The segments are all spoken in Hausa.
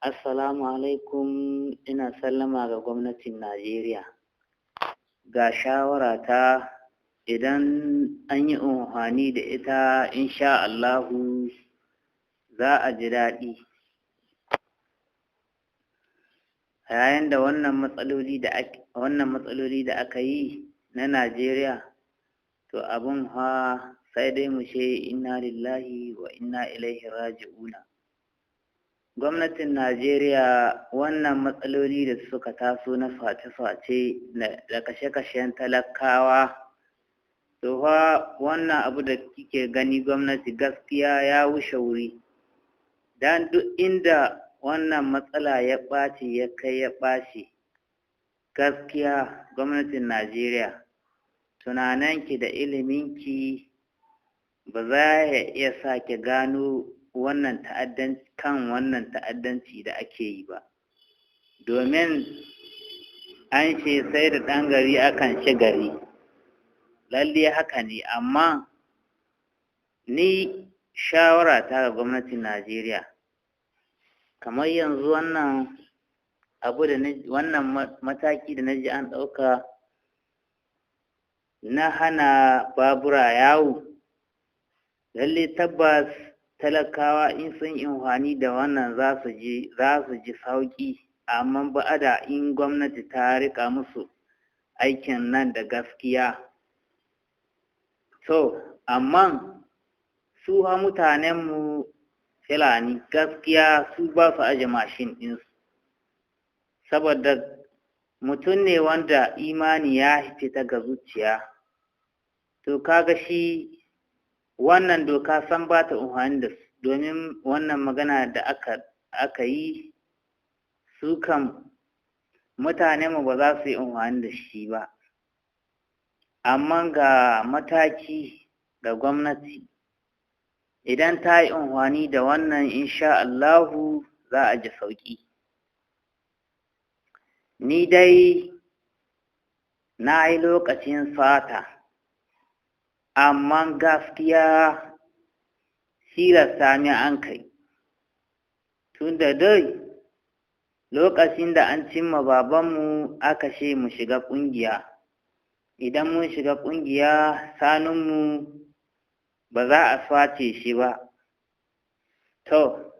Assalamu alaikum, ina sallama ga gwamnatin Najeriya. Ga shawara ta, idan an yi amfani da ita, insha Allahu za a ji daɗi. A yayin da wannan matsaloli da aka yi na Najeriya, to abun fa sai dai mu ce inna lillahi wa inna ilaihi raji'una. Gwamnatin Najeriya, wannan matsaloli da suka taso na sace-sace da kashe-kashen talakawa, to fa wannan abu da kike gani, gwamnati, gaskiya ya wuce wuri. Dan duk inda wannan matsala ya ɓaci, ya kai ya ɓaci, gaskiya gwamnatin Najeriya, tunananki da iliminki ba za ya iya sa ki gano wannan ta'addan kan wannan ta'addanci da ake yi ba, domin an ce sai da ɗan gari akan ci gari. Lalle haka ne, amma ni shawara ta ga gwamnatin Najeriya, kamar yanzu wannan abu da wannan mataki da na ji an ɗauka na hana babura yawo, lalle tabbas talakawa in sun yi amfani da wannan za su ji sauƙi, amma ba da in gwamnati ta riƙa musu aikin nan da gaskiya. To amma su ha mutanenmu Fulani, gaskiya su ba su aje mashin ɗinsu, saboda mutum ne wanda imani ya fita ga zuciya. To kaga shi wannan doka san ba ta amfani da su, domin wannan magana da aka yi, su kam mutanenmu ba za su yi amfani da shi ba. Amma ga mataki ga gwamnati, idan ta yi amfani da wannan, insha Allahu za a ji sauƙi. Ni dai na yi lokacin sata, amma gaskiya tilasta ni an kai, tunda dai lokacin da an cimma babanmu, aka ce mu shiga ƙungiya, idan mun shiga ƙungiya shanunmu ba za a sace shi ba. To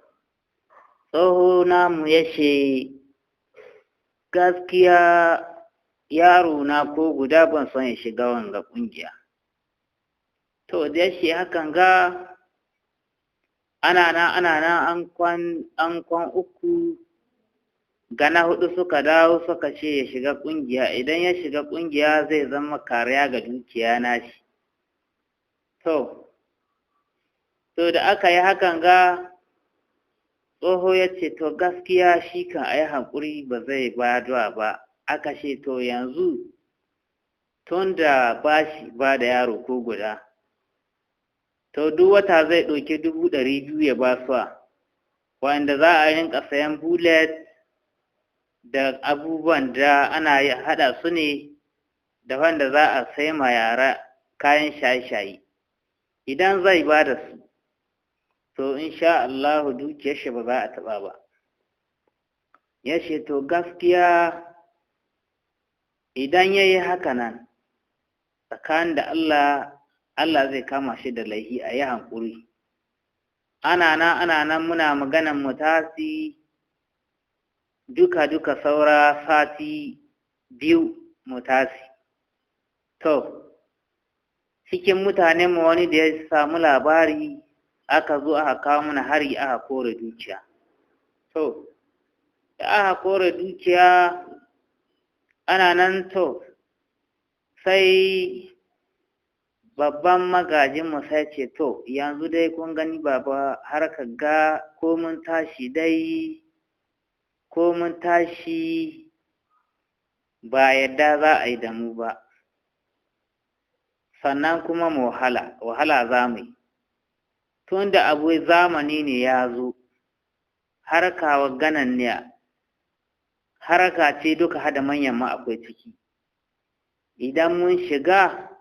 tsoho namu ya ce, "Gaskiya yaro na ko guda ban son ya shiga wanga ƙungiya." To da ya ce hakan ga, ana nan ana nan, an kwan 3 ga na hudu suka dawo suka ce ya shiga ƙungiya, idan ya shiga ƙungiya zai zama kariya ga dukiya nashi. To da aka yi hakan ga, tsoho ya ce to gaskiya shi kan a yi haƙuri, ba zai baduwa ba. Aka ce to yanzu tun da ba shi ba da yaro ko guda, to duk wata zai ɗauki 200,000 ya ba su, wanda za a rinka sayan bullet da abubuwan da ana haɗa su ne, da wanda za a sai ma yara kayan shaye-shaye. Idan zai ba da su, to insha Allahu dukiyar shi ba za a taɓa ba. Ya ce to gaskiya idan ya yi haka nan tsakanin da Allah, Allah zai kama shi da laihi, a yi hankuri. Ana nan ana nan, muna maganan mu tasi, duka duka saura sati 2 mu tasi. To cikin mutanenmu wani da ya samu labari, aka zo aka kawo mana hari, aka kore dukiya. To da aka kore dukiya, ana nan, to sai babban magajinmu sai ce, "To yanzu dai kun gani baba, har ka ga ko mun tashi dai, ko mun tashi ba yadda za a yi da mu ba, sannan kuma mu wahala wahala za mu yi, tun da abu zamani ne ya zo, harka ganan ne, harka ce duka hada manyan ma akwai ciki. Idan mun shiga,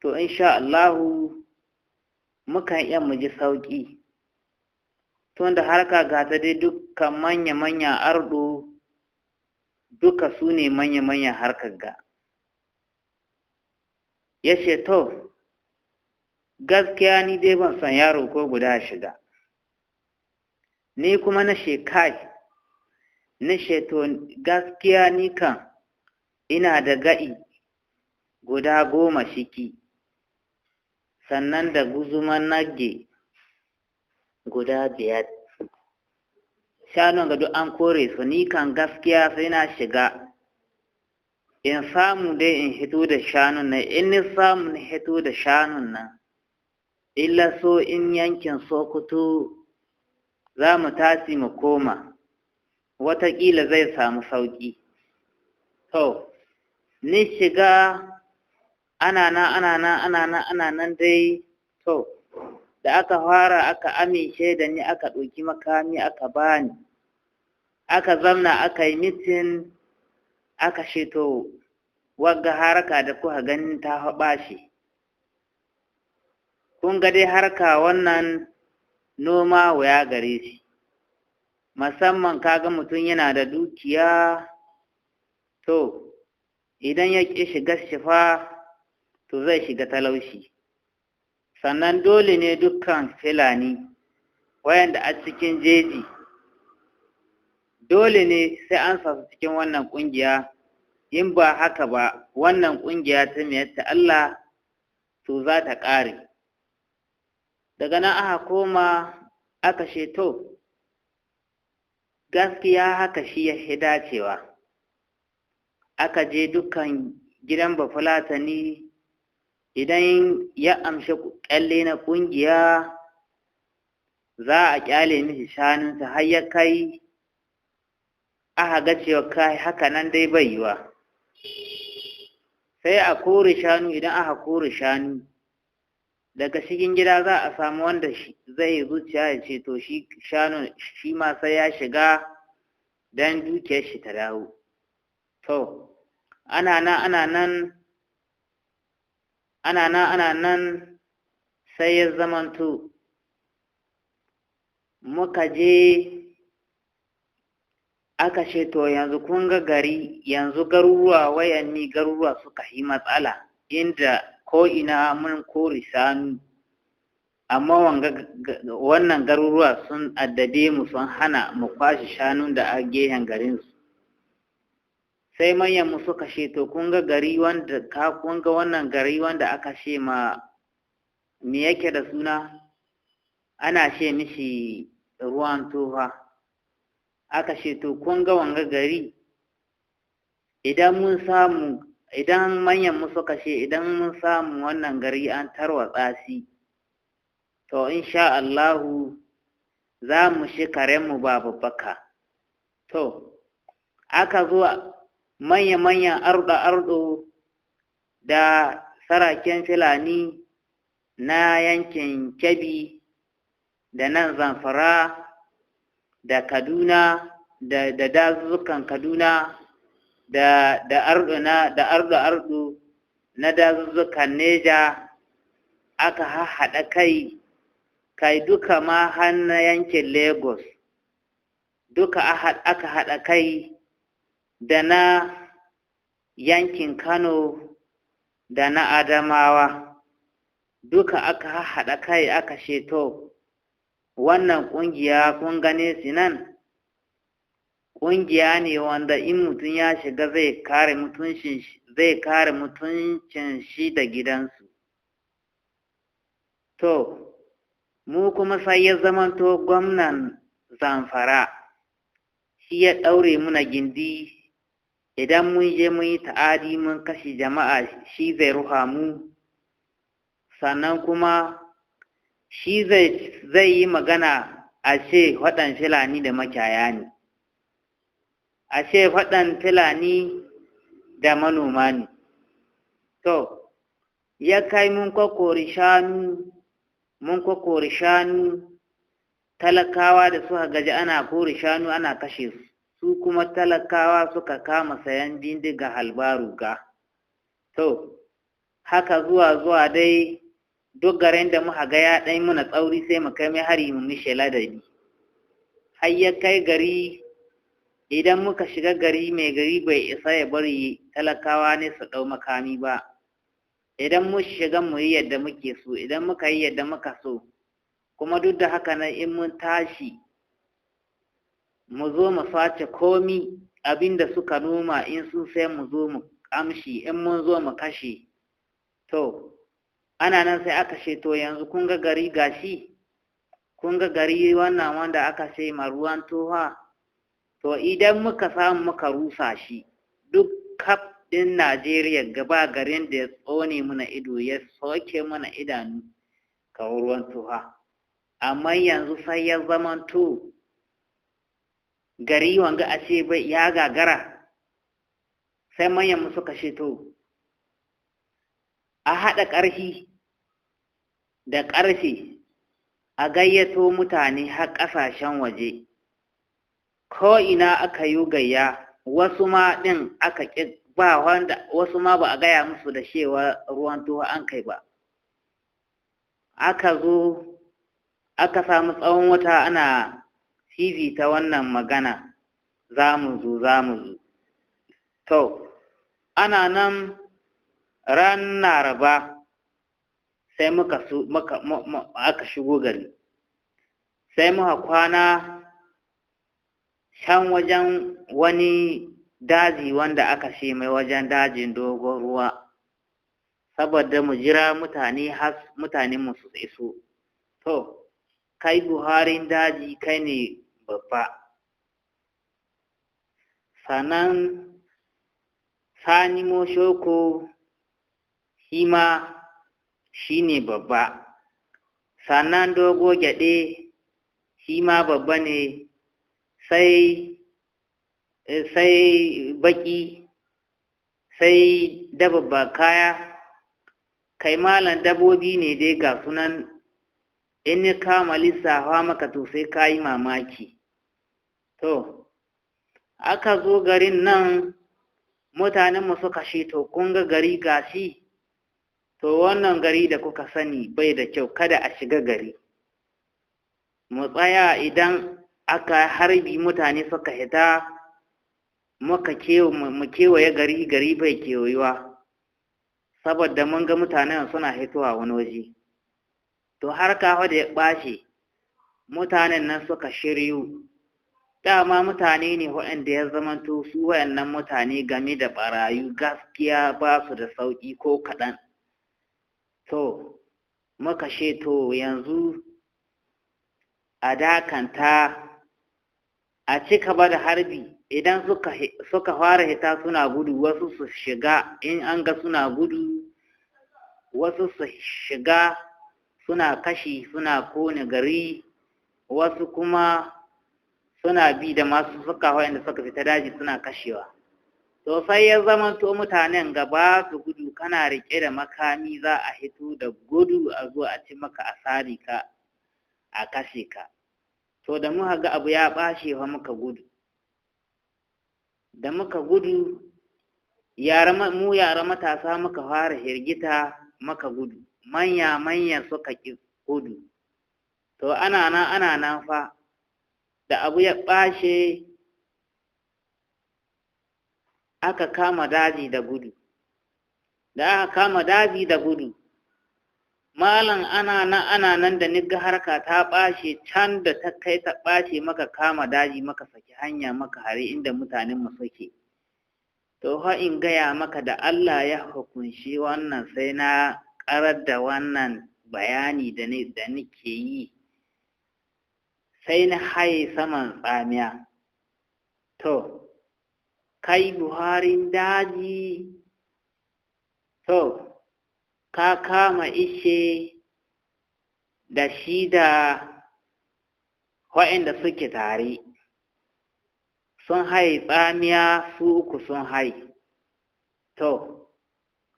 to insha Allahu mukan iya mu ji sauƙi." Tunda harka ga ta dai dukkan manya-manya ardo duka su ne manya-manya harkar ga. Ya ce to, gaskiya ni dai ban son yaro ko guda shiga. Ni kuma na kai, na to gaskiya ni kan ina da ga'i guda 10 shiki, sannan da guzuman nagge guda 5. Shanun ga duk an kore su, ni kan gaskiya sai na shiga. In samu dai in hito da shanun nan, in ni samu na hito da shanun nan, illa so in yankin Sokoto za mu tasi mu koma, wataƙila zai samu sauƙi. To, ni shiga ana nan ana nan ana nan ana nan dai, to, da aka fara aka amince da ni aka ɗauki makami aka bani, aka zamna aka yi mitin, aka ce to wagga harka da kuka ganin ta haɓa shi. Kun ga dai harka wannan noma wuya gare shi, musamman kaga mutum yana da dukiya, to idan ya ƙi shiga shifa to zai shiga talauci. Sannan dole ne dukkan Fulani wayanda a cikin jeji, dole ne sai an sa su cikin wannan ƙungiya. In ba haka ba wannan ƙungiya ta Miyetti Allah to za ta ƙare. Daga nan aka koma aka ce to gaskiya haka shi ya fi dacewa. Aka je dukkan gidan Bafulatani, idan ya amshi ƙyalle na ƙungiya za a ƙyale mishi shanunsa har ya kai aka ga cewa kai haka nan dai bai yiwa. Sai a kore shanu, idan aka kore shanu daga cikin gida za a samu wanda zai zuciya ya ce to shi shanu shi ma sai ya shiga don dukiyar shi ta dawo. To, ana nan ana nan ana nan ana nan sai ya zamanto muka je aka ce to yanzu kun ga gari, yanzu garuruwa wayanni garuruwa suka yi matsala inda ko ina mun kore shanu, amma wannan garuruwa sun addabe mu, sun hana mu kwashe shanun da a gehen garinsu. Sai manyan mu suka ce to kun ga gari wanda ka kun ga wannan gari wanda aka ce ma me yake da suna, ana ce mishi Ruwan Tofa. Aka ce to kun ga wanga gari, idan mun samu, idan manyan mu suka ce idan mun samu wannan gari an tarwatsa shi, to insha Allahu za mu shi karenmu ba babbaka. To, aka zo manya-manyan ardo-ardo da saraken Fulani na yankin Kebbi da nan Zamfara da Kaduna da dazuzzukan Kaduna da ardo na da ardo-ardo na dazuzzukan Neja, aka hahaɗa kai kai duka ma har na yankin Lagos duka aka haɗa kai da na yankin Kano da na Adamawa duka aka haɗa kai aka ce to wannan ƙungiya kun gane su nan, ƙungiya ne wanda in mutum ya shiga zai kare mutuncin zai kare mutuncin shi da gidansu. To, mu kuma sai ya zamanto gwamnan Zamfara shi ya ɗaure muna gindi, idan mun je mun yi ta'adi mun kashe jama'a shi zai ruha mu, sannan kuma shi zai yi magana a ce faɗan Fulani da makiyaya ne, a ce faɗan Fulani da manoma ne. To, ya kai mun kwakkori shanu, mun kwakkori shanu, talakawa da suka gaji ana kore shanu ana kashe su, su kuma talakawa suka kama sayan bindiga halbaruga. To, haka zuwa zuwa dai duk garin da muka ga ya ɗan muna tsauri sai mu kai mai hari mu mishi ladabi. Har ya kai gari, idan muka shiga gari, mai gari bai isa ya bari talakawa ne su ɗau makami ba. Idan mu shiga mu yi yadda muke so, idan muka yi yadda muka so, kuma duk da haka nan in mun tashi mu zo mu sace komi abinda suka noma, in sun sai mu zo mu amshi, in mun zo mu kashe. To ana nan sai aka ce, to yanzu kun ga gari gashi, kun ga gari wannan wanda aka ce ma Ruwan Toha, to idan muka samu muka rusa shi, duk kaf ɗin Najeriya gaba garin da ya tsone mana ido, ya soke mana idanu kawo Ruwan Toha. Amma yanzu sai ya zamanto gari wanga a ce bai ya gagara. Sai manyan mu suka ce, to a haɗa ƙarfi da ƙarfe a gayyato mutane har ƙasashen waje, ko ina aka yi gayya. Wasu ma ɗin aka ƙi ba wanda, wasu ma ba a gaya musu da cewa Ruwan Toha an kai ba. Aka zo aka samu tsawon wata ana fifita wannan magana, za mu zo, za mu zo. To ana nan, ran Laraba sai muka su muka aka shigo gari, sai muka kwana can wajen wani daji wanda aka ce mai wajen dajin Dogon Ruwa, saboda mu jira mutane har mutane mu su iso. To kai Buharin Daji, kai ne babba, sannan Sani Moshoko shi ma shi ne babba, sannan Dogo Gyaɗe shi ma babba ne, sai Baki, sai Dababba kaya. Kai malam, dabobi ne dai ga sunan, in ni kama lissafa maka to sai ka yi mamaki. To aka zo garin nan, mutanenmu suka ce, to kun ga gari gashi, to wannan gari da kuka sani bai da kyau, kada a shiga gari, mu tsaya. Idan aka harbi mutane suka hita, muka mu kewaye gari, gari bai kewayuwa, saboda mun ga mutanen suna hitowa wani waje. To har kafa da ya ɓace, mutanen nan suka shiryu. Dama mutane ne waɗanda ya zamanto su waɗannan mutane game da ɓarayu gaskiya ba su da sauƙi ko kaɗan. To muka ce, to yanzu a dakanta, a ci gaba da harbi. Idan suka fara hita suna gudu, wasu su shiga, in an ga suna gudu, wasu su shiga suna kashi, suna kone gari, wasu kuma suna bi da masu suka waɗanda suka fita daji suna kashewa. To sai ya zama to mutanen gaba su gudu, kana riƙe da makami za a hito da gudu a zo a ci maka, a sare ka, a kashe ka. To da muka ga abu ya ɓace fa, muka gudu. Da muka gudu, yara mu yara matasa muka fara hirgita muka gudu, manya manya suka ƙi gudu. To ana nan, ana nan fa, da abu ya ɓace, aka kama daji da gudu. Da aka kama daji da gudu, malam, ana nan, ana nan, da niga harka ta ɓace can da ta kai ta ɓace, maka kama daji, maka saki hanya, maka hari inda mutanen mu suke. To fa in gaya maka, da Allah ya hukunshi wannan, sai na ƙarar da wannan bayani da ni da nake yi, sai na haye saman tsamiya. To kai Buharin Daji, to ka kama ishe da shi da waɗanda suke tare sun haye tsamiya, su uku sun haye. To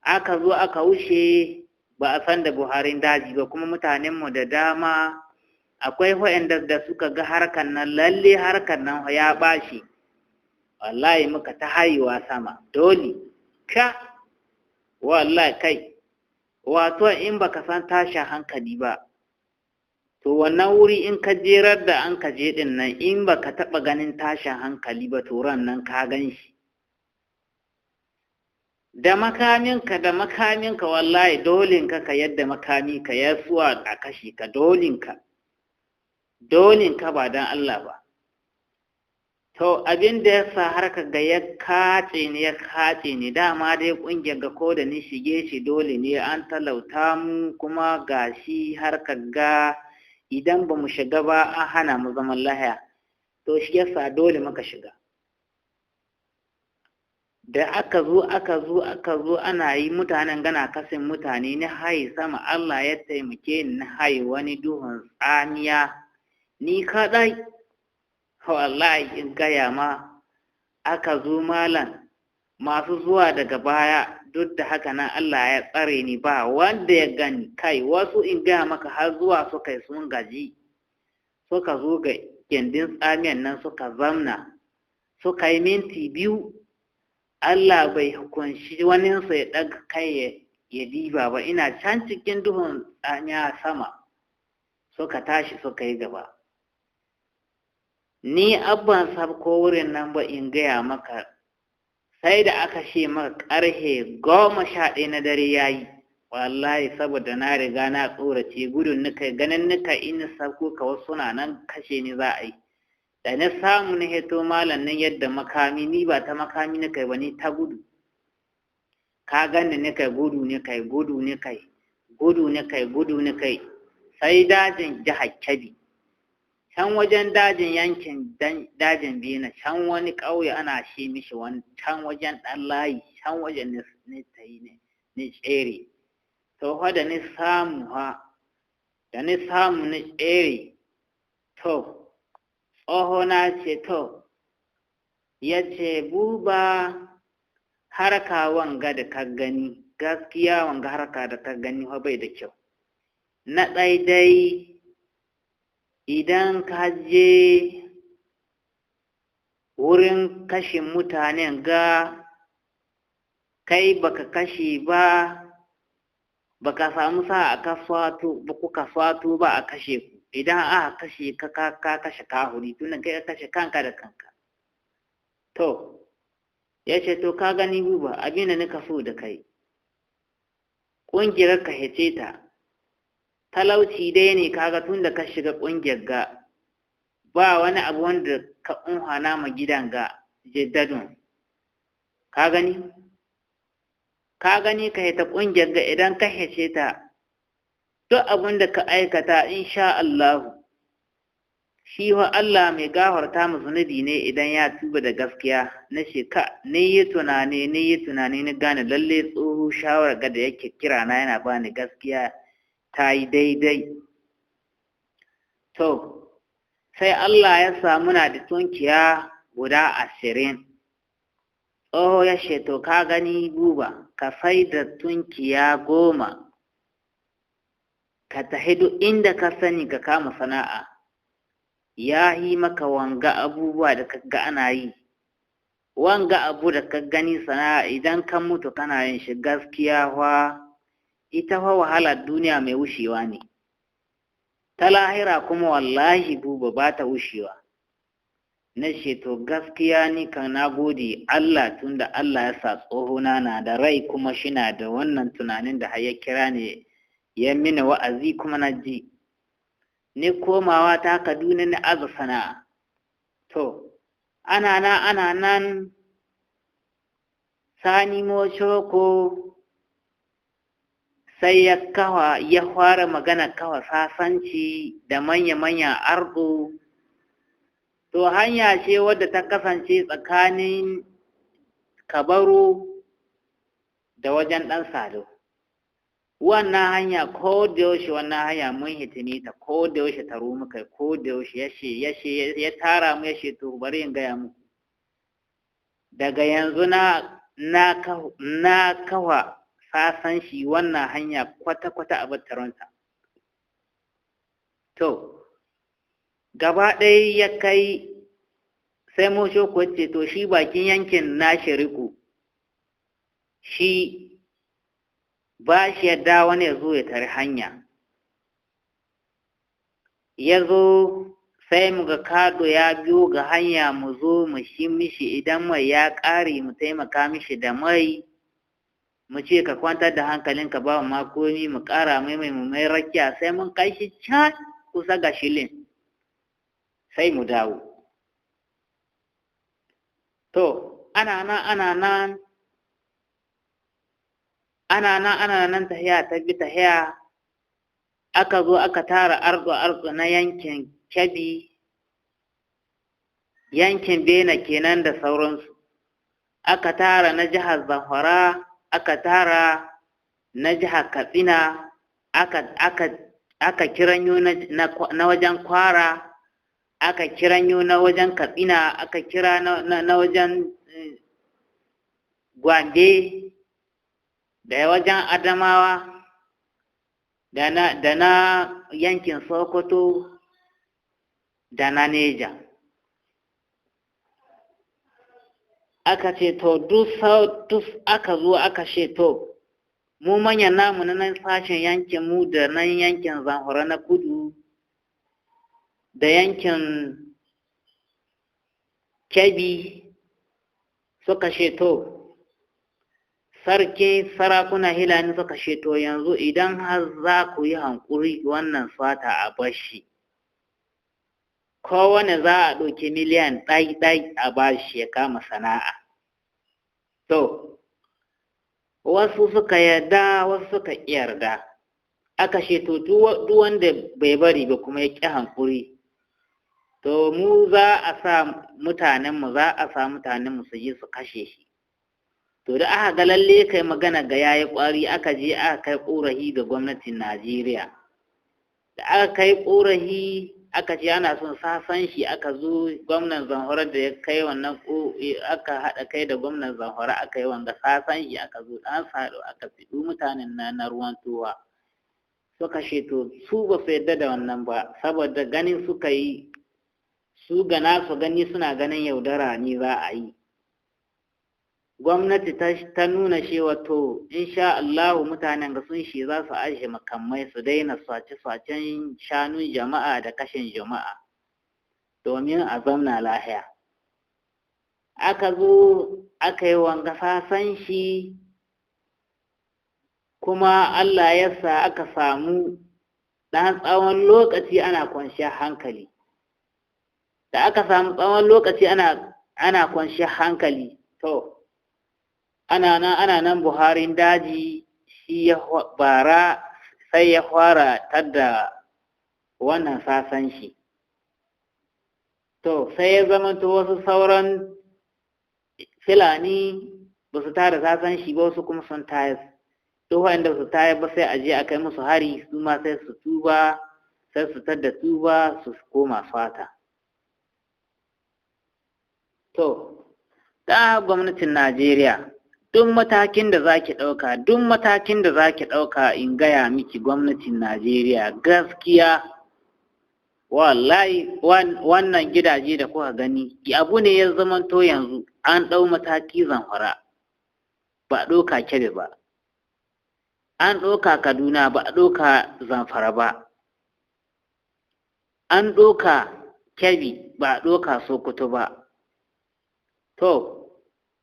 aka zo aka wuce, ba a san da Buharin Daji ba. Kuma mutanenmu da dama akwai waɗanda da suka ga harkan nan, lalle harkan nan ya ɓaci, wallahi muka ta hayewa sama. Dole ka wallahi kai, wato in baka san tashin hankali ba. To wannan wuri in ka jerar da an ka je ɗin nan, in ba ka taɓa ganin tashin hankali ba, to ran nan ka gan shi. Da makaminka, da makaminka, wallahi dolinka ka yadda makami ka yasuwa a kashe ka, dolinka. Dolinka ba don Allah ba. To abin da ya sa har ka ga ya kace ni, ya kace ni, dama dai ƙungiyar ga ko da ni shige shi dole ne an talauta mu, kuma gashi har ka ga idan ba mu shiga ba an hana mu zaman lahiya. To shi yasa dole muka shiga. Da aka zo aka zo aka zo ana yi mutanen gana kasin mutane, ni haye sama, Allah ya taimake ni na haye wani duhun tsamiya ni kaɗai. Wallahi in gaya ma, aka zo malam masu zuwa daga baya, duk da haka nan Allah ya tsare ni ba wanda ya gani. Kai wasu in gaya maka har zuwa suka yi sun gaji, suka zo ga gindin tsamiyan nan suka zamna, suka yi minti 2, Allah bai hukunci waninsa ya ɗaga kai ya diba ba. Ina can cikin duhun tsamiya sama, suka tashi suka yi gaba. Ni abban sabko wurin nan ba in gaya maka, sai da aka ce maka ƙarhe 11 na dare ya yi. Wallahi saboda na riga na tsorace, gudun nika ganin nika in sabko ka wasu na nan kashe ni za a yi. Da na samu na heto malam nan yadda makami, ni ba ta makami nika ba, ni ta gudu. Ka gani nika gudu nika gudu nika gudu nika gudu nika sai dajin jihar Kebbi. Can wajen dajin yankin dajin Bena, can wani ƙauye ana shi mishi wani can wajen ɗan layi, can wajen ni ta yi ni tsere. To fa da ni samu ha, da ni samu ni tsere, to tsoho na ce to, ya ce Buba, harka wanga da ka gani, gaskiya wanga harka da ka gani fa bai da kyau. Na ɗai dai idan ka je wurin kashin mutanen ga, kai baka kashe ba, baka samu sa'a ka swato ba, kuka swato ba a kashe ku. Idan aka kashe ka, ka kashe kahuri, tunan kai ka kashe kanka da kanka. To ya ce to ka gani Buba, abin da nika so da kai, ƙungiyar ka hece ta, talauci dai ne kaga tun da ka shiga ƙungiyar ga, ba wani abu wanda ka unhwana ma gidan ga jiddadun. Ka gani? Ka gani ka hita ƙungiyar ga, idan ka hece ta, duk abin da ka aikata insha Allahu, shi wa Allah mai gafarta mu zunubi ne idan ya tuba da gaskiya. Na ce ka, ni yi tunani, ni yi tunani, ni gane lalle tsoho shawarar ga da yake kira na yana bani gaskiya ta yi daidai. To, sai Allah ya sa muna da tunkiya guda 20. Tsoho ya ce to ka gani Buba, ka sai da tunkiya 10, ka tafi duk inda ka sani ka kama sana'a. Ya yi maka wanga abubuwa da ka ga ana yi. Wanga abu da ka gani sana'a, idan ka mutu kana yin shi gaskiya fa, ita fa wahalar duniya mai wushewa ne. Ta lahira kuma wallahi Buba ba ta wushewa. Na ce to gaskiya ni kan na gode Allah tunda Allah ya sa tsohona na da rai kuma shina da wannan tunanin da har ya kira ni ya mini wa'azi kuma na ji. Ni komawa ta Kaduna ni aza sana'a. To, ana nan ana nan Sani Moshoko sai ya kawa, ya fara magana kawa sasanci da manya-manyan ardo. To hanya ce wadda ta kasance tsakanin Kabaru da wajen ɗan Sado. Wannan hanya ko da yaushe, wannan hanya mun hitine ta, ko da yaushe taro muka, ko da yaushe yashe ya tara mu, yashe to bari in gaya muku. Daga yanzu na kawa sasan shi wannan hanya kwata-kwata a battaronta. To, gaba ɗaya ya kai sai Moshoko ce to shi bakin yankin nashi riko, shi ba shi yadda wani ya zo ya tari hanya. Ya zo sai mu ga kado ya biyo ga hanya, mu zo mu shi mishi, idan mai ya ƙare mu taimaka mishi da mai, mu ce ka kwantar da hankalinka, ba ma komi, mu ƙara mai mai, mu mai rakiya, sai mun kai shi can kusa ga shilin sai mu dawo. To ana nan, ana nan, ana nan, ana nan, tahiya ta bi tahiya, aka zo aka tara ardo ardo na yankin Kebbi, yankin Bena kenan da sauransu, aka tara na jihar Zamfara, aka tara na jihar Katsina, aka kiranyo na wajen Kwara, aka kiranyo na wajen Katsina, aka kira na wajen Gombe da wajen Adamawa da na yankin Sokoto da na Neja. Aka ce to duk aka zo aka ce to mu manyan namu na nan sashen yankin mu da nan yankin Zamfara na kudu da yankin Kebbi suka ce to sarki sarakuna Hilani suka ce to yanzu idan har za ku yi hankuri wannan sata a bashi, kowane za a ɗauki miliyan ɗai-ɗai a bashi ya kama sana'a. To wasu suka yarda, wasu suka ƙi yarda. Aka ce to duk wanda bai bari ba kuma ya ƙi hankuri, to mu za a sa mutanenmu, za a sa mutanenmu su je su kashe shi. To da aka ga lalle kai magana ga yayi ƙwari, aka je aka kai ƙorafi ga gwamnatin Najeriya. Da aka kai ƙorafi aka ce ana son sasan shi, aka zo gwamnan Zamfara da ya kai wannan, aka haɗa kai da gwamnan Zamfara aka yi wanga sasan shi, aka zo ɗan sado aka fiɗu mutanen na ruwan towa. Suka ce to su ba su yarda da wannan ba, saboda ganin suka yi su ga nasu gani suna ganin yaudara ne za a yi. Gwamnati ta nuna cewa to insha Allahu mutanen ga sun shi za su aje makamai su daina sace-sacen shanun jama'a da kashin jama'a domin a zamna lahiya. Aka zo aka yi wanga sasan shi, kuma Allah ya sa aka samu ɗan tsawon lokaci ana kwanciyar hankali. Da aka samu tsawon lokaci ana kwanciyar hankali, to ana nan, ana nan, Buharin daji shi ya bara sai ya fara tadda wannan sasan shi. To sai ya zamanto wasu sauran Fulani ba su tada sasan shi ba, wasu kuma sun tayar. To waɗanda su tayar ba sai a je a kai musu hari, su ma sai su tuba, sai su tadda tuba su koma fata. To ta gwamnatin Najeriya, duk matakin da zaki ɗauka, duk matakin da zaki ɗauka, in gaya miki gwamnatin Najeriya gaskiya, wallahi wannan gidaje da kuka gani abu ne ya zamanto yanzu an ɗau mataki Zamfara ba a ɗauka Kebbi ba, an ɗauka Kaduna ba a ɗauka Zamfara ba, an ɗauka Kebbi ba a ɗauka Sokoto ba. To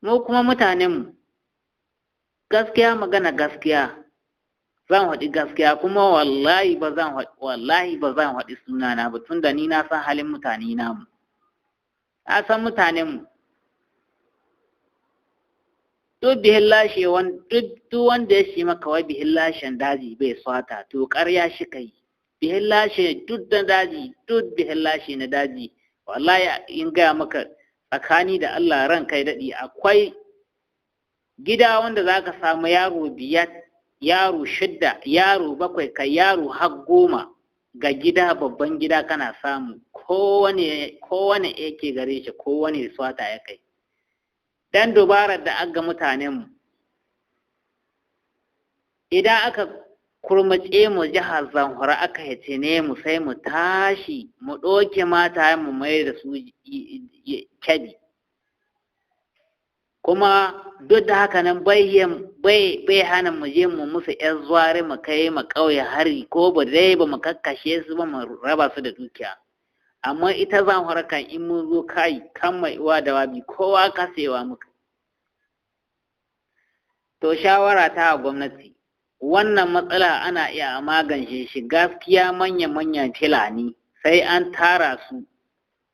mu kuma mutanenmu gaskiya, magana gaskiya, zan haɗi gaskiya, kuma wallahi ba zan wallahi ba zan haɗi sunana ba, tunda ni na san halin mutane namu, na san mutanenmu. Duk bihin lashe, duk wanda ya shi maka wai bihin lashen daji bai swata, to ƙarya shi kai. Bihin lashe duk da daji, duk bihin lashe na daji, wallahi in gaya maka tsakani da Allah ran kai daɗi, akwai gida wanda za ka samu yaro 5, yaro 6, yaro 7, kai yaro har 10 ga gida, babban gida kana samu kowane yake gare shi, kowane swata ya kai. Dan dubarar da aga mutanenmu, idan aka kurmace mu jihar Zamfara aka hitine mu, sai mu tashi mu ɗauke mata mu mai da su Kebbi. Kuma duk da haka nan bai hana mu je mu musu ƴan zuware, mu kai mu ƙauye hari, ko ba dai ba mu kakkashe su ba, mu raba su da dukiya. Amma ita Zamfara kan in mun zo kai kan mai uwa da wabi, kowa kasewa muka. To shawara ta gwamnati, wannan matsala ana iya a magance shi gaskiya. Manya-manyan Fulani sai an tara su,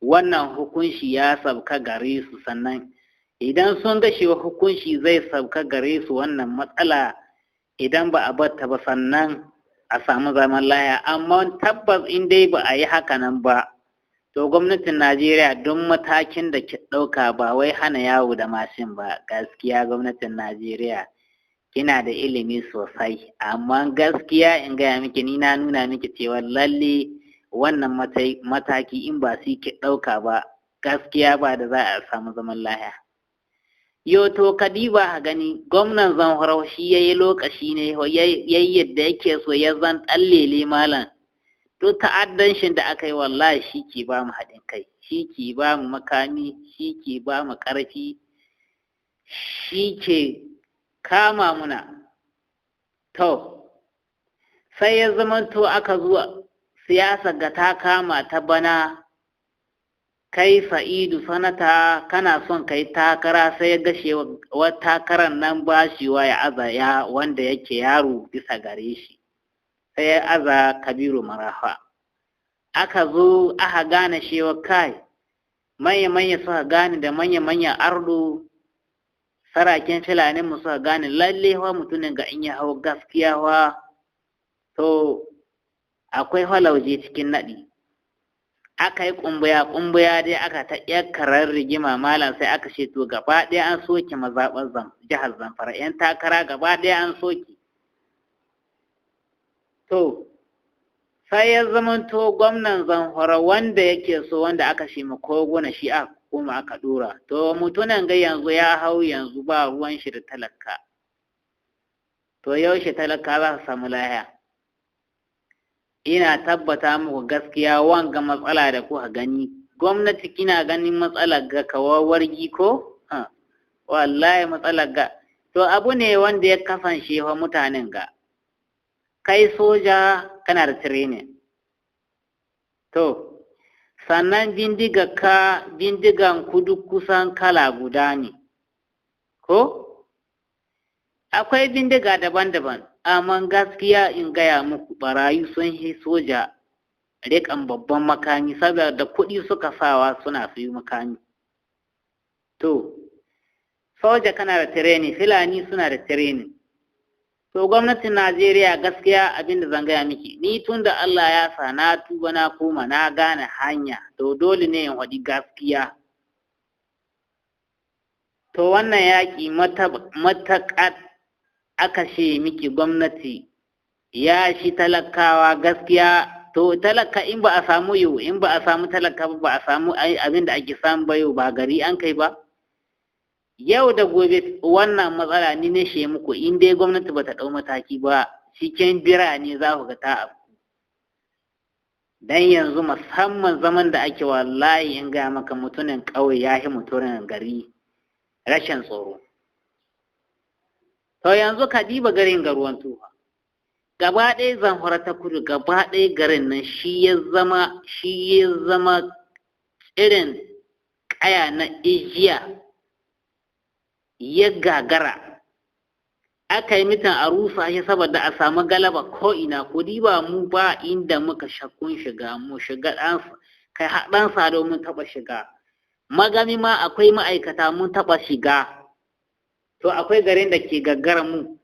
wannan hukunci ya sauka gare su. Sannan idan sun ga cewa hukunci zai sauka gare su, wannan matsala idan ba a batta ba, sannan a samu zaman laya. Amma tabbas in dai ba a yi haka nan ba, to gwamnatin Najeriya don matakin da ke ɗauka ba wai hana yawo da mashin ba. Gaskiya gwamnatin Najeriya kina da ilimi sosai, amma gaskiya in gaya miki, ni na nuna miki cewa lalle wannan mataki in ba su ki ɗauka ba, gaskiya ba da za a samu zaman lahiya. Yo, to kadiba ha gani, gwamnan Zamfara shi ya yi lokaci ne ya yi yadda yake so, ya zan ɗan malam. To ta'addancin da aka yi, wallahi shi ke ba mu haɗin kai, shi ke ba mu makami, shi ke ba mu ƙarfi, shi ke kama muna. To sai ya zamanto aka zuwa siyasa ga ta kama ta bana, kai Sa'idu sanata kana son kai takara, sai ya gashe wa takarar nan bashiwa ya aza ya wanda yake yaro bisa gare shi, sai ya aza Kabiru Marafa. Aka zo aka gane cewa kai manya-manya suka gane da manya-manya ardo sarakin Filanin mu suka gane lalle wa mutumin ga in ya hau gaskiya wa to akwai halauje cikin naɗi. Aka yi kumbuya kumbuya dai, aka ta karar rigima malam, sai aka ce to gaba ɗaya an soke mazaɓar jihar Zamfara, 'yan takara gaba ɗaya an soke. To sai ya zamanto gwamnan Zamfara wanda yake so, wanda aka shi koguna, shi aka koma aka dora. To mutunan ga yanzu ya hau, yanzu ba ruwan shi da talaka. To yaushe talaka za su samu lahiya? Ina tabbata muku gaskiya, wanga matsala da kuka gani, gwamnati kina ganin matsalar ga kawawargi ko wallahi matsalar ga to abu ne wanda ya kasance wa mutanen ga. Kai soja kana da training, to sannan bindiga ka bindigan kudu kusan kala guda ne, ko akwai bindiga daban-daban. Amma gaskiya in gaya muku, barayi sun yi soja riƙan babban makami, saboda kuɗi suka sawa suna sayi makami. To soja kana da training, Filani suna da training. To gwamnatin Najeriya, gaskiya abin da zan gaya miki, ni tun da Allah ya sa na tuba, na koma, na gane hanya, to dole ne in faɗi gaskiya. To wannan yaƙi mataƙat aka ce miki gwamnati ya shi talakawa gaskiya. To talaka in ba a samu yau, in ba a samu talaka ba, ba a samu abin da ake samu ba yau, ba gari an kai ba. Yau da gobe wannan matsala, ni ne she muku, in dai gwamnati bata ɗau mataki ba, cikin birane za ku ga ta abu. Dan yanzu musamman zaman da ake, wallahi in ga maka, mutumin ƙauye ya yi mutumin gari rashin tsoro. To yanzu ka diba garin Garuwan Tufa, gaba ɗaya Zamfara ta Kudu, gaba ɗaya garin nan shi ya zama irin ƙaya na ijiya ya gagara. Aka yi mitin a rusa shi saboda a samu galaba ko ina. Ku diba mu, ba inda muka shakkun shiga, mu shiga ɗan kai ɗan Sado mun taɓa shiga, Magami ma akwai ma'aikata mun taɓa shiga. To akwai garin da ke gaggara mu?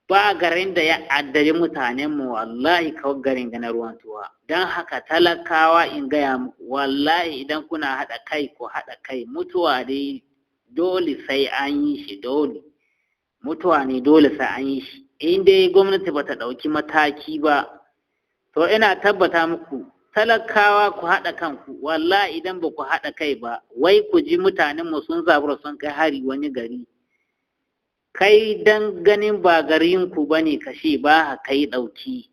Ba garin da ya addabi mutanenmu wallahi kawai garin ga na Ruwan Tuwa. Don haka talakawa, in gaya muku, wallahi idan kuna haɗa kai, ko haɗa kai, mutuwa dai dole sai an yi shi. Dole mutuwa ne, dole sai an yi shi in dai gwamnati bata ɗauki mataki ba. To ina tabbata muku, talakawa ku haɗa kanku. Wallahi idan ba ku haɗa kai ba, wai ku ji mutanenmu sun zabura sun kai hari wani gari, kai dan ganin ba garinku ba ne kashe ba kai ɗauki.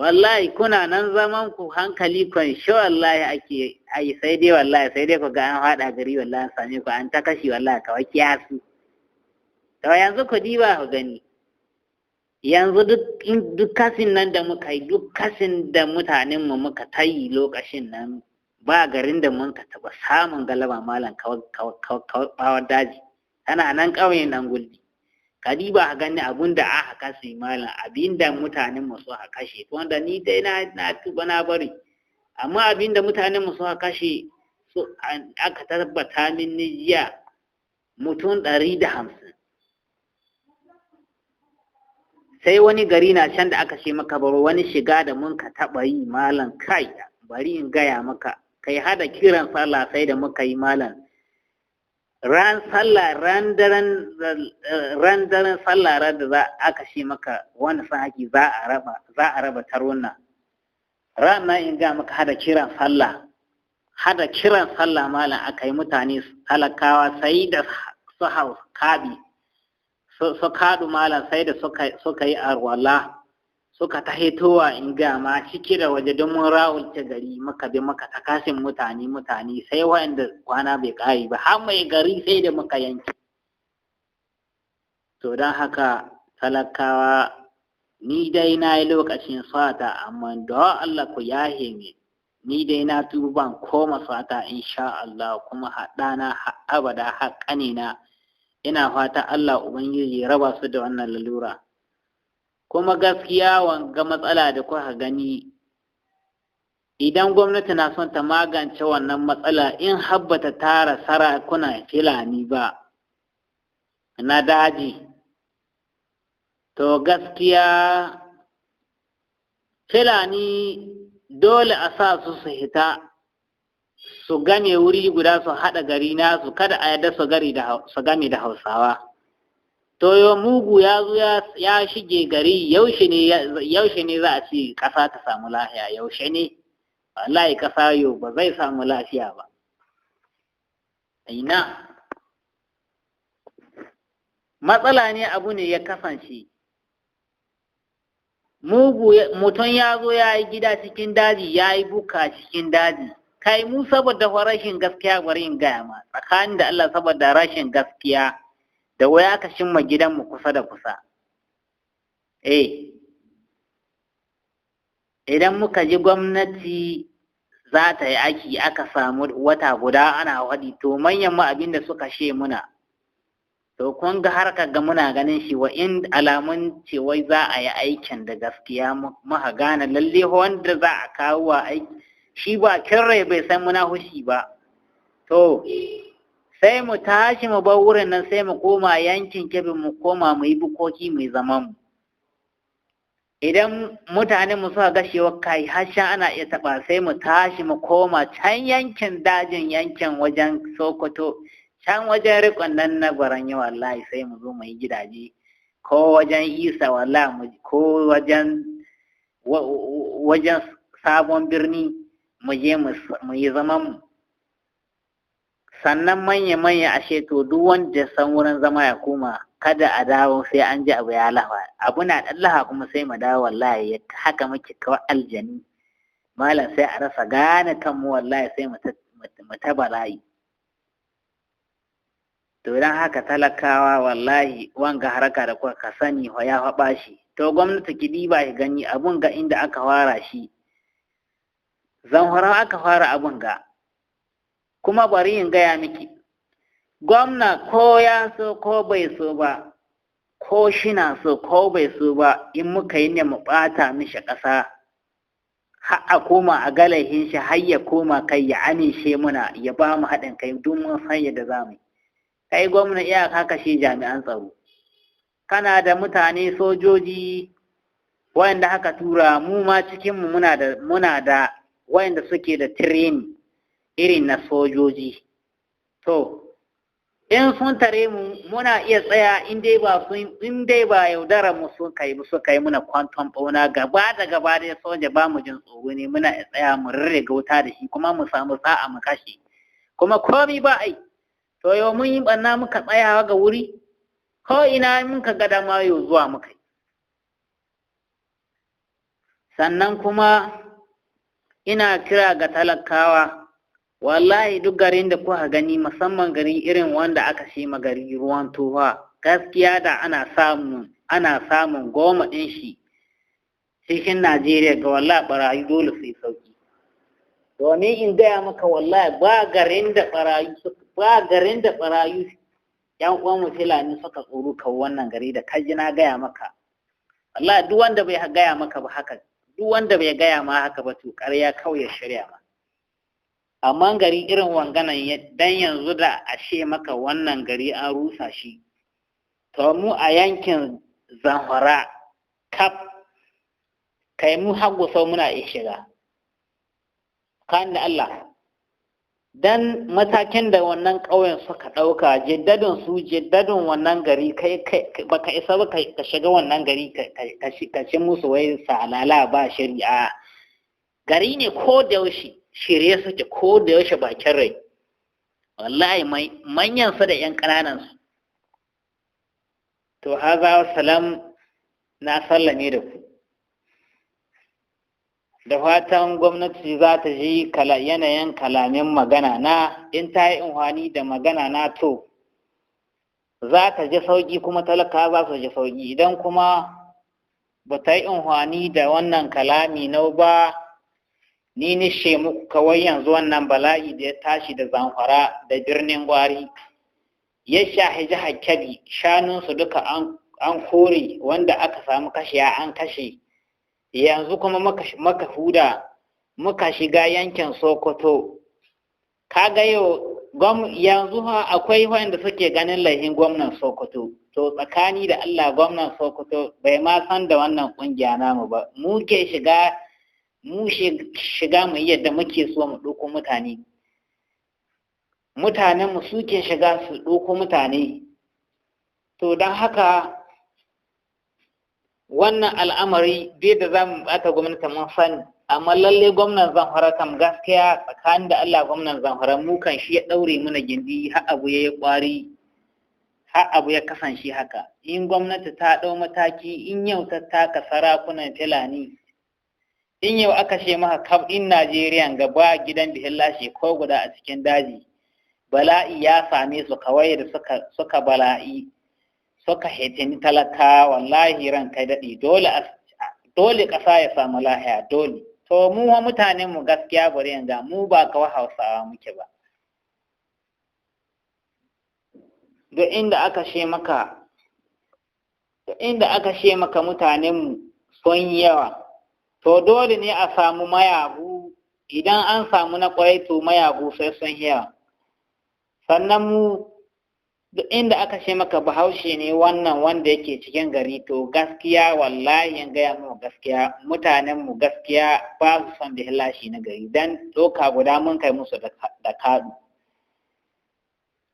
Wallahi kuna nan zaman ku hankali kwanshi, wallahi ake ai, sai dai wallahi sai dai ku ga an haɗa gari, wallahi an same ku an ta kashi, wallahi kawai kiyasu. To yanzu ku diba ku gani, yanzu duk kasin nan da muka yi, duk kasin da mutanen mu muka tayi lokacin nan, ba garin da mun ka taɓa samun galaba malam kawai daji tana nan ƙauyen nan Gulbi. Ka diba ka gani abun da aka kashe malam, abin da mutanen mu suka kashe, wanda ni dai na tuba na bari, amma abin da mutanen mu suka kashe su aka tabbata min ni jiya mutum 150. Sai wani gari na can da aka ce maka baro, wani shiga da mun ka taɓa yi malam, kai bari in gaya maka, kai hada kiran sallah sai da muka yi malam ran sallah, ran daren sallah, ran da za aka ce maka wani sahaki za a raba taruna ran nan, in ga maka hada kiran sallah, hada kiran sallah malam aka yi, mutane talakawa sai da su hau kabi su kaɗu malam, sai da suka yi arwala suka ta hitowa, in ga ma ciki da waje, don mun rawulce gari muka bi muka ta kasin mutane sai waɗanda kwana bai ƙare ba, har mai gari sai da muka yanke. To don haka talakawa, ni dai na yi lokacin sata, amma da Allah ku yahe min, ni dai na tuba, ban koma sata insha Allah, kuma haɗana har abada har ƙanina ina fata Allah Ubangiji ya raba su da wannan lalura. Kuma gaskiya wanga matsala da kuka gani, idan gwamnati na son ta magance wannan matsala, in har bata tara sarakuna Fulani ba na daji, to gaskiya Fulani dole a sa su su hita su game wuri guda, su haɗa gari nasu, kada a yarda su game da Hausawa. To yo mugu ya zo ya shige gari, yaushe ne za a ce ƙasa ta samu lafiya? Yaushe ne? Wallahi ƙasa yo ba zai samu lafiya ba. Ina matsala ne, abu ne ya kasance mugu mutum ya zo ya yi gida cikin daji, ya yi buka cikin daji. Kai mu saboda rashin gaskiya, bari in gaya ma, tsakanin da Allah, saboda rashin gaskiya da waya ka shimma gidanmu kusa da kusa. Idan muka ji gwamnati za ta yi aiki, aka samu wata guda ana waɗi, to manyan mu abin da suka she muna, to kun ga har ga muna ganin shi wa in alamun ce wai za a yi aikin da gaskiya, muka gane lalle wanda za a kawo wa aiki shi ba rai bai san muna hushi ba, to sai mu tashi mu bar wurin nan, sai mu koma yankin Kebbi, mu koma mu yi bukoki, mu yi zaman mu. Idan mutane mu suka ga cewa kai har ana iya taɓa, sai mu tashi mu koma can yankin dajin, yankin wajen Sokoto, can wajen rikon nan na Gwaranyo, wallahi sai mu zo mu yi gidaje, ko wajen Isa wallahi, ko wajen Sabon Birni, mu je mu yi zaman mu. Sannan manya-manya ashe to duk wanda san wurin zama ya koma, kada a dawo sai an ji abu ya lafa, abu na ɗan lafa kuma sai mu dawo. Wallahi haka muke kawai aljani malam, sai a rasa gane kanmu, wallahi sai mu ta bala'i. To don haka talakawa, wallahi wanga haraka da kuka sani ya faɓa shi, to gwamnati ki diba ki gani abun ga inda aka fara shi, Zamfara aka fara abun ga. Kuma bari in gaya miki, gwamna ko ya so ko bai so ba, ko shina so ko bai so ba, in muka yi ne mu ɓata mishi ƙasa har a koma a galahin shi, har ya koma kai ya amince muna ya ba mu haɗin kai, duk mun san yadda za mu yi. Kai gwamna iyaka kashe jami'an tsaro, kana da mutane sojoji wayanda haka tura, mu ma cikinmu muna da wayanda suke da training irin na sojoji. To in sun tare mu muna iya tsaya, in dai ba yaudara mu sun kai suka yi muna kwanton bauna gaba da gaba dai, soja ba mu jin tsoro ne, muna iya tsaya mu rarrage wuta da shi, kuma mu samu sa'a mu kashe, kuma komi ba ai. To yau mun yi ɓanna muka tsayawa ga wuri ko ina muka ga dama yau zuwa muka yi. Sannan kuma ina kira ga talakawa, wallahi duk garin da kuka gani, musamman gari irin wanda aka ce ma gari Ruwan Tofa, gaskiya da ana samun 10 ɗin shi cikin Najeriya ga, wallahi ɓarayi dole su yi sauki. Domin in gaya maka, wallahi ba garin da ɓarayi yan uwan Fulani suka tsoro kan wannan gari da kaji na gaya maka. Wallahi duk wanda bai gaya maka ba haka, duk wanda bai gaya ma haka ba, to ƙarya kawai ya shirya ma. Amma gari irin wanganan dan yanzu da ashe maka wannan gari an rusa shi, to mu a yankin Zamfara kaf, kai mu har Gusau muna iya shiga kan da Allah. Dan matakin da wannan ƙauyen suka ɗauka, jiddadin su, jiddadin wannan gari, kai baka isa ba ka shiga wannan gari ka ci musu wai salala ba shari'a. Gari ne ko da yaushe shirye suke, ko da yaushe bakin rai, wallahi, manyan su da yan ƙananan su. To, haza salam, na sallame da ku, da fatan gwamnati za ta ji yanayin kalamin magana na. In ta yi amfani da magana na, to za ta ji sauƙi, kuma talaka za su ji sauƙi. Idan kuma ba ta yi amfani da wannan kalami nau ba, ni nishe muku kawai, yanzu wannan bala'i da ya tashi da Zamfara da Birnin Gwari, ya shahi jihar Kebbi, shanunsu duka an kore, wanda aka samu kashiya an kashe. Yanzu kuma muka huda muka shiga yankin Sokoto. Kaga yau yanzu akwai wanda suke ganin laihin gwamnan Sokoto. To, tsakani da Allah, gwamnan Sokoto bai ma san da wannan kungiya namu ba. Mu ke shiga, mu shiga mu yadda muke so mu ɗauko mutane. Mutanenmu suke shiga su ɗauko mutane. To, don haka wannan al'amari bai da za mu bata gwamnati, mun sani. Amma lalle gwamnan Zamfara kam, gaskiya tsakanin da Allah, gwamnan Zamfara mu kan shi ya ɗaure mana gindi har abu ya yi ƙwari, har abu ya kasance haka. In gwamnati ta ɗau mataki, in yau ta taka sarakunan Fulani, in yau aka ce maka kaf in Najeriya gaba gidan bihin ko guda a cikin daji, bala'i ya same su kawai da suka bala'i suka hetini talaka, wallahi ran kai daɗi, dole dole ƙasa ya samu lahiya, dole. To, mu wa mutanen mu gaskiya, bari yanga mu ba kawai Hausawa muke ba. Duk inda aka she maka mutanen mu sun yawa, to dole ne a samu mayagu. Idan an samu na ƙwarai, to mayagu sai sun yawa. Sannan mu duk inda aka ce maka Bahaushe ne wannan wanda yake cikin gari, to gaskiya, wallahi in gaya mu gaskiya, mutanen mu gaskiya ba su son bihillashi na gari, dan doka guda mun kai musu da kaɗu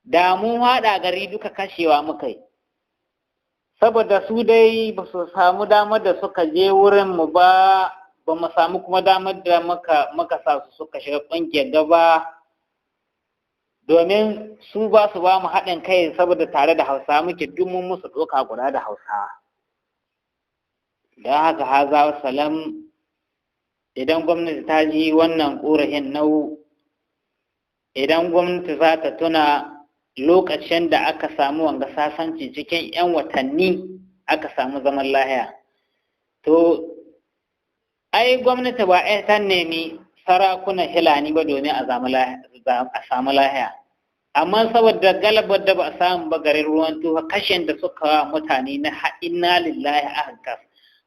da mun haɗa gari duka kashewa muka yi. Saboda su dai ba su samu damar da suka je wurin mu ba, ba mu samu kuma damar da muka sa su suka shiga ƙungiyar gaba, domin su ba su ba mu haɗin kai, saboda tare da Hausa muke, duk mun musu ɗoka guda da Hausa. Don haka, haza salam, idan gwamnati ta ji wannan ƙorafin nau, idan gwamnati za ta tuna lokacin da aka samu wanga sasanci, cikin 'yan watanni aka samu zaman lahiya. To, ai gwamnati ba ai ta nemi sarakunan Hilani ba domin a samu lahiya. Amma saboda galabar da ba a samu ba garin Ruwan Tufa, kashin da suka wa mutane na inna lillahi, aka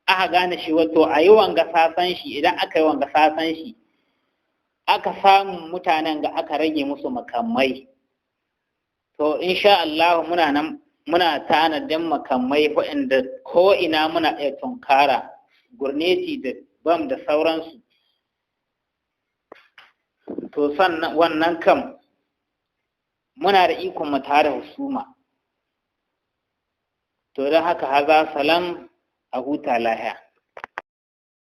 aka gane shi, wato a yi wanga sasan shi. Idan aka yi wanga sasan shi, aka samu mutanen ga aka rage musu makamai, to insha Allah muna nan muna tanadin makamai waɗanda ko ina muna iya tunkara, gurneti da bam da sauransu. To, sannan wannan kam muna da ikon mu tare husuma. To, don haka, haza salam, a huta lahiya.